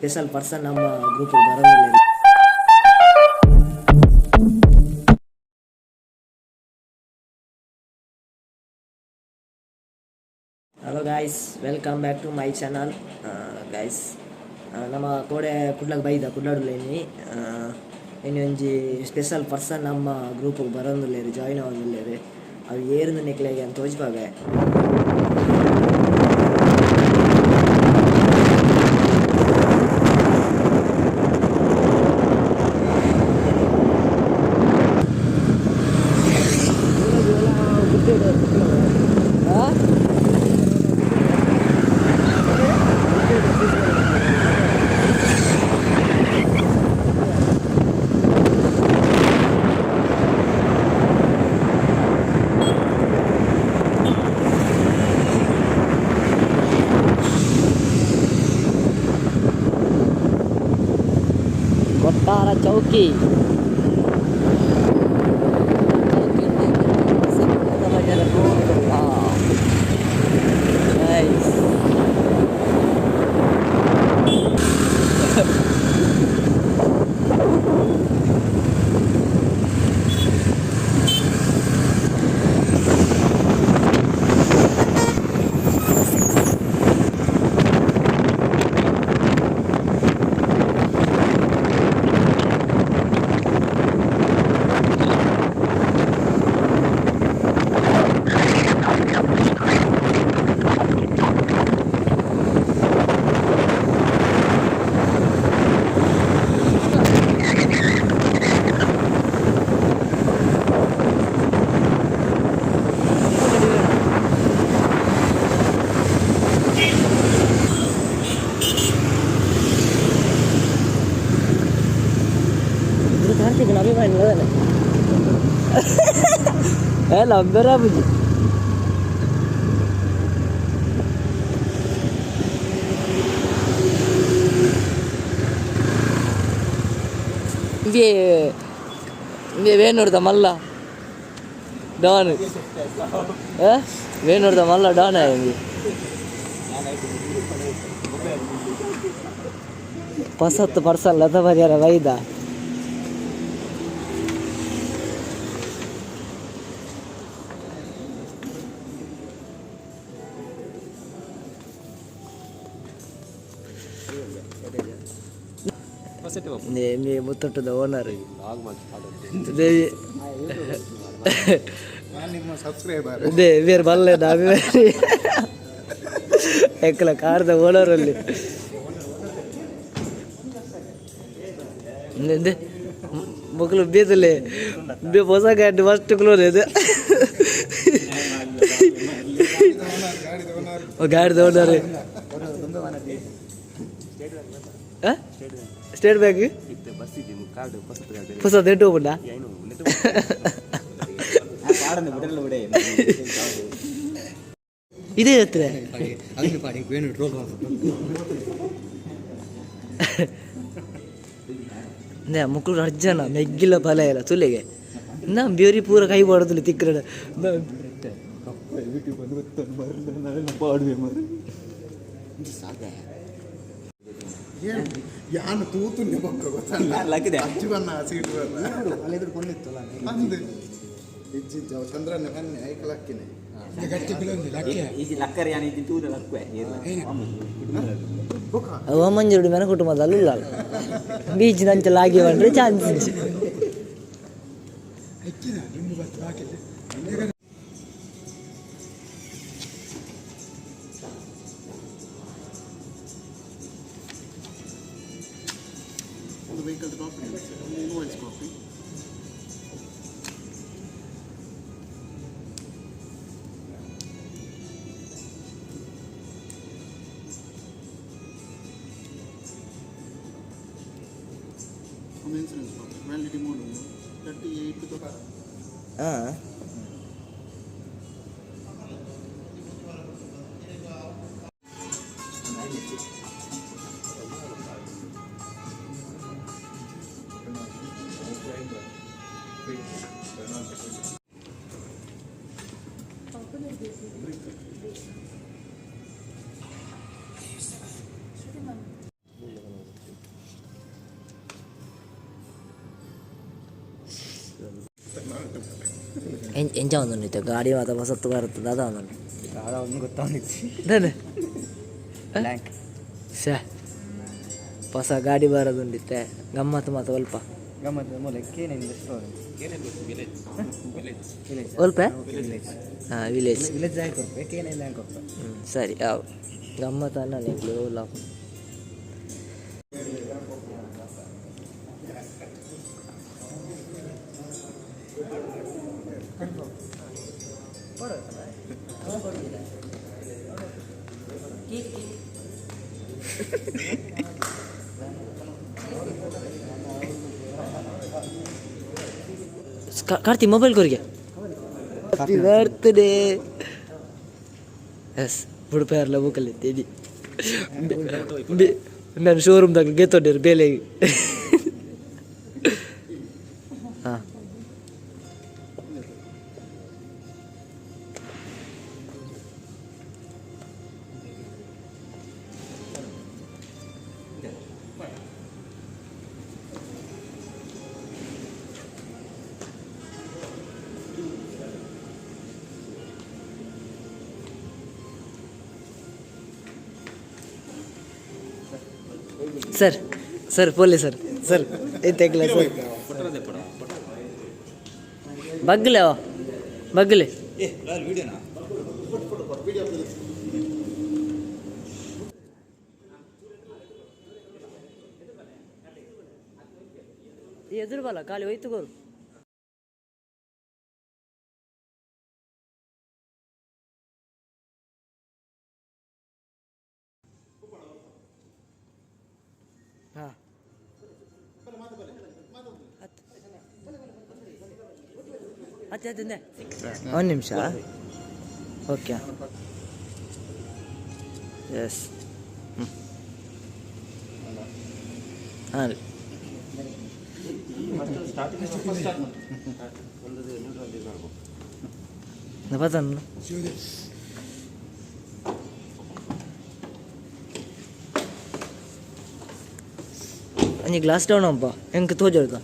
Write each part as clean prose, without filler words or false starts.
Special person ನಮ್ಮ group ಬರೋದಿಲ್ಲ. Hello guys, welcome back to my channel. Guys, ನಮ್ಮ ಕೋಡೆ ಕುಡ್ಲಾಗ ಬೈದ ಕುಡ್ಲಾಡುಲೇನಿ. ಇನಿ ಒಂಜಿ ಸ್ಪೆಷಲ್ ಪರ್ಸನ್ ನಮ್ಮ ಗ್ರೂಪ್ ಬರೋಂದುಲ್ಲೇರು, ಜಾಯಿನ್ ಆವೊಂದುಲ್ಲೆರ್. ಅವು ಏರ್ಂದ್ ನಿಕ್ಲೆಗ್ ಯಾನ್ ತೋಜ್ಪಾವೆ. ಕೊಟ್ಟಾರ ಚೌಕಿ ನೈಸ್. ಇದು ಕಾರ್ತಿಕನ ಅಭಿಮಾನಿಗಳದಾನೆ ಏ ನಂಬರ ಬುಜ್ಜಿ. ಇಂಬೆ ಇಂಬೆ ವೇಣೂರ್ದ ಮಲ್ಲ ಡಾನ್, ವೇಣೂರ್ದ ಮಲ್ಲ ಡಾನ್ ಇಂಬೆ. ಪಸತ್ತು ಪರ್ಸನ್ ಲತ ಬರ್ಯಾರ ವೈದ. ಇಂಬೆ ಮುತ್ತೊಟ್ಟದ ಓನರ್. ನಿಮ್ಮ ಸಬ್ಸ್ಕ್ರೈಬರ್. ಅದೇ ಬೇರೆ ಬಲ್ಲೆ ಅಭಿಮಾನಿ ಎಕ್ಕಲ ಕಾರ್ದ ಓನರ್ ಅಲ್ಲಿ. ಮೊಕ್ಕಲು ಬೇದಲೆ ಬೇ ಹೊಸ ಗಾಡಿ ಫಸ್ಟ್ ಕ್ಲೋರ್ ಇದು. ಗಾಡಿದ ಓನರ್, ಸ್ಟೇಟ್ ಬ್ಯಾಂಕ್. ಹೊಸ ನೆಟ್ಟು ಹೋಗ್ಬಿಡ. ಇದೇ ಹತ್ರ. ಮುಕ್ಕಳು ಅರ್ಜನ ಮೆಗ್ಗಿಲ್ಲ ಫಲ ಇಲ್ಲ ತುಲೆಗೆ ನಾ ಬೇರಿ ಪೂರ ಕೈ ಬಾಡೋದಿಲ್ಲ ತಿಕ್ಕಡ. ಯಾನು ತೂತು ಬೊಕ್ಕ ಗೊತ್ತಲ್ಲ ಅಜ್ಜಿ ಬನ್ನ ಸೀಟ್ ಬನ್ನ ಅಂದು ಇಜ್ಜಿಜ್ಜ ಅವು ಚಂದ್ರನ ಕನ್ನೆ ಐಕಲ್ ಹಕ್ಕಿನೆ. ಬೊಕ್ಕ. ಅವ ಮಂಜುಡು ಮೆನ ಕುಟುಂಬದ ಅಲ್ಲ ಬೀಚ್ ನಂಚಲ ಆಗಿ ಬಂದ್ರೆ ಚಾನ್ಸ್ ಇಜ್ಜಿ. ಒಂದು ವೆಹಿಕಲ್ ಕಾಪಿ, ಒಂದು ಇನ್ವಾಯ್ಸ್ ಕಾಪಿ. ಒಂದು ಇನ್ಸೂರೆನ್ಸ್ ಕಾಪಿ, ವ್ಯಾಲಿಡಿಟಿ ಮೋಡ್ ಒಂದು 38. ಹಾಂ. ಎಂಚ ಒಂದುಂಡು ಗಾಡಿ ಮಾತ ಹೊಸತ್ತು ಬರುತ್ತೆ ದಾದ ಒಂದುಂಡು. ದಾದ ಒಂದು ಗೊತ್ತಾಗಿತ್ತು. ದಾದ? ಬ್ಲ್ಯಾಂಕ್. ಶ್ಯಾ, ಹೊಸ ಗಾಡಿ ಬರೋದುಂಡಿತ್ತೆ, ಗಮ್ಮತ್ತು ಮಾತ ಒಲ್ಪ. ಗಮ್ಮತ್ತು ಮೂಲೆ ಕೇನಿಂದ ಸ್ಟೋರಿ. ವಿಲೇಜ್. ಒಲ್ಪ. ವಿಲೇಜ್. ಹಾಂ, ವಿಲೇಜ್. ವಿಲೇಜ್ ಆಗಿ ಕೊಡ್ಪೆ, ಕೇನಿಂದ ಹ್ಯಾಂಗ್ ಕೊಡ್ಪೆ. ಹ್ಞೂ, ಸರಿ. ಯಾವ ಗಮ್ಮತ್ತು ಅನ್ನ ನಿಕ್ಲು ಓಲ. ಕಾರ್ತಿ, ಮೊಬೈಲ್ ಕೊರಿಗೆ. Happy birthday. ಎಸ್ ಬುಡುಪೇರ್ಲ ಬೂಕಲ್ಲಿ ಇಡಿ ನಾನು ಶೋರೂಮ್ದಾಗ ಗೆತ್ತೊಡ್ಡೇರು ಬೇಲೆ. ಹಾಂ ಸರ್, ಸರ್, ಪೋಲೆ ಸರ್, ಸರ್, ಎಂತೆಗ್ಲ ಸರ್? ಬಗ್ಲೆ ಅವ ಬಗ್ಲೆ. ಎದುರು ಬಲ್ಲ ಖಾಲಿ ಹೋಯ್ತು ಗೋರು. ಹಾಂ, ಅತ್ತೆ ಅತ್ತೆ, ಒಂದು ನಿಮಿಷ. ಓಕೆ, ಎಸ್, ಹ್ಞೂ, ಹಾಂ ರೀ. ಪತನ್ ಒಂಜಿ ಗ್ಲಾಸ್ ಡೌನ್ ಅಪ್ಪ ಎಂಕ್ ತೋಜೊಡ್ದ.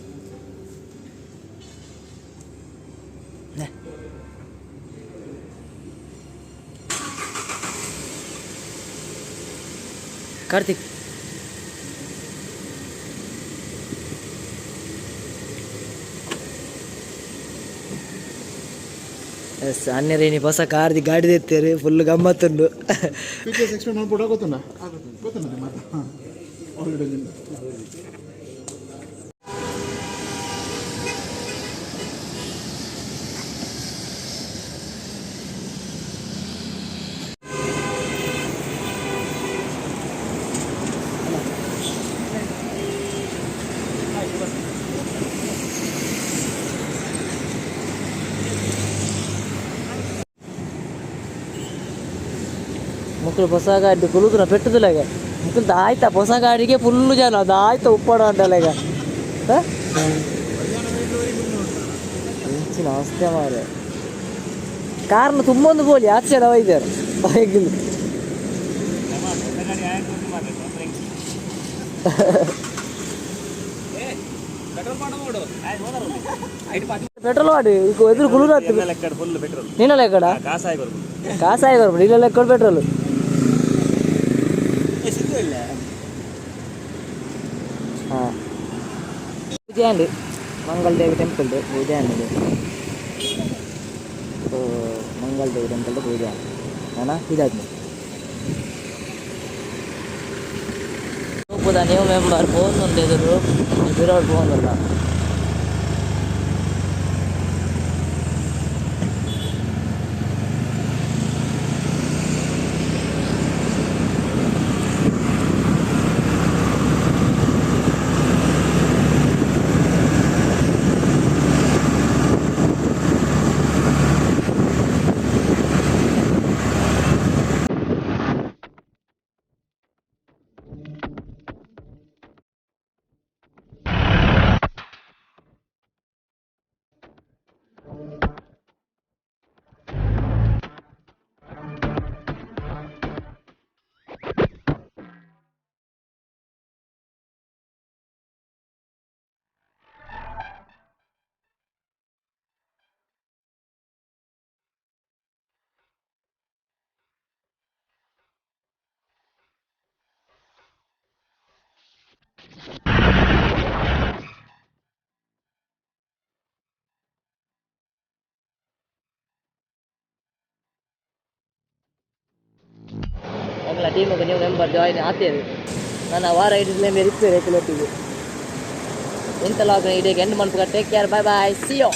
ಕಾರ್ತಿಕ್ ಎಸ್ ಅಣ್ಣರೇನಿ ಹೊಸ ಕಾರ್ದಿ ಗಾಡಿ ತೆತ್ತೇರು, ಫುಲ್ ಗಮ್ಮತ್ತುಂಡು. ಫೀಚರ್ಸ್ ಎಕ್ಸ್ಪ್ಲೇನ್ ಮಾಡ್ಬಿಡ. ಗೊತ್ತುಂಡ, ಗೊತ್ತುಂಡ ಮಾತಾ ಆಲ್ರೆಡಿ. ಮಕ್ಕಳು ಹೊಸ ಗಾಡಿ ಕುಲುದುನ ಪೆಟ್ಟುದಿಲ್ಲ. ಮುಕ್ಕಳು ಆಯ್ತಾ, ಹೊಸ ಗಾಡಿಗೆ ಫುಲ್ಲು ಜನ ಅದು ಆಯ್ತಾ ಉಪ್ಪಡ ಉಂಟಲ್ಲ ಈಗ. ಇಂಚಿನ ಅವಸ್ಥೆ ಮಾರೆ, ಕಾರ್ನ ತುಂಬೊಂದು ಬೋಲಿ ಆಚೆ ಜನ ಒಯ್ದಾರೆ ಬೈಕಲ್ಲಿ. ಪೆಟ್ರೋಲ್ ಮಾಡಿ ಎದುರು ಕುಲುರು. Full petrol. ನೀನಲ್ಲ ಕಡ. ಕಾಸಾಯಿ ಬರ್ಬೋದು. ಕಾಸಾಯಿ ಬರ್ಬೋದು ಇಲ್ಲ ಲೆಕ್ಕ ಪೆಟ್ರೋಲ್. ಇಲ್ಲ. ಹಾಂ, ಪೂಜೆ ಅಂಡ್ ಮಂಗಳದೇವಿ ಟೆಂಪಲ್ ಪೂಜೆ ಅಂಡ್ ಮಂಗಳದೇವಿ ಟೆಂಪಲ್ ಪೂಜೆ ಅಣ್ಣ ಇದಾದ್ಮೇಲೆ ಗ್ರೂಪುದ ನ್ಯೂ ಮೆಂಬರ್ ಫೋನ್ ಒಂದು ಎದುರು ಬಿರೋಡ್ ಫೋನ್ ಅಲ್ಲ. ಎಂಕಲ ಟೀಮ್ಗೆ ನ್ಯೂ ಮೆಂಬರ್ ಜಾಯಿನ್ ಆತೇರು. ನನ್ನ ವಾರ ಇಡಿದ್ಲೆ ಮೇರೆ ಇಪ್ಪೇರು ಎಕ್ಕಲೊಟ್ಟಿಗೆ. ಎಂತ ಲಾಗ್ ಇಡೀ and ಮನ್ಪುಗ. Take care, bye bye, see you.